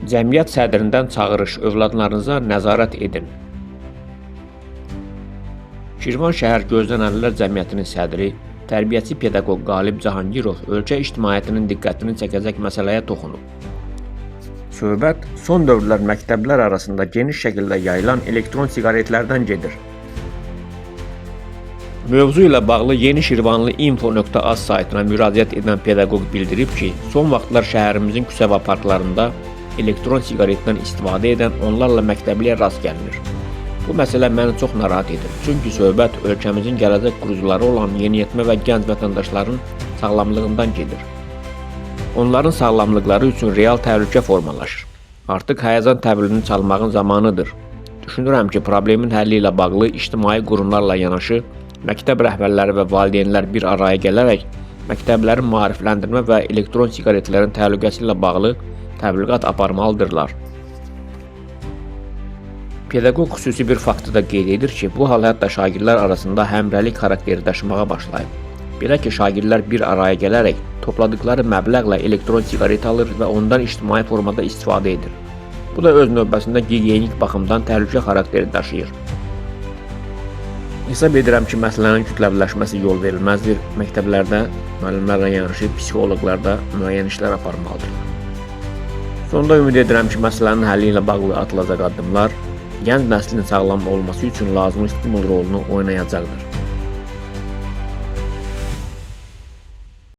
Cəmiyyət sədrindən çağırış: övladlarınıza nəzarət edin. Şirvan şəhər Gözlənənlər Cəmiyyətinin sədri, tərbiyəçi pedaqoq Qalib Cahangirov ölkə ictimaiyyətinin diqqətini çəkəcək məsələyə toxunub. Söhbət son dövrlər məktəblər arasında geniş şəkildə yayılan elektron siqaretlərdən gedir. Mövzu ilə bağlı Yeni Şirvanlı info.az saytına müraciət edən pedaqoq bildirib ki, son vaxtlar şəhərimizin küçə və parklarında elektron siqaretdən istifadə edən onlarla məktəbliyə rast gəlinir. Bu məsələ məni çox narahat edir. Çünki söhbət ölkəmizin gələcək qurucuları olan yeniyetmə və gənc vətəndaşların sağlamlığından gedir. Onların sağlamlıqları üçün real təhlükə formalaşır. Artıq həyəcan təbilini çalmağın zamanıdır. Düşünürəm ki, problemin həlli ilə bağlı ictimai qurumlarla yanaşı məktəb rəhbərləri və valideynlər bir araya gələrək məktəblərin maarifləndirmə və elektron siqaretlərin təhlükəsi ilə bağlı təbliğat aparmalıdırlar. Pedaqoq xüsusi bir faktı da qeyd edir ki, bu hal hətta şagirdlər arasında həmrəylik xarakteri daşımağa başlayıb. Belə ki, şagirdlər bir araya gələrək topladıkları məbləğlə elektron siqaret alır və ondan ictimai formada istifadə edir. Bu da öz növbəsində gigiyenik baxımdan təhlükə xarakteri daşıyır. Hesab edirəm ki, məsələnin kütləviləşməsi yol verilməzdir. Məktəblərdə müəllimlərlə yanaşı psixoloqlar da müəyyən işlər aparmalıdırlar. Sonda ümid edirəm ki, məsələnin həlli ilə bağlı atılacaq addımlar gənc nəslin sağlam olması üçün lazımi stimul rolunu oynayacaqdır.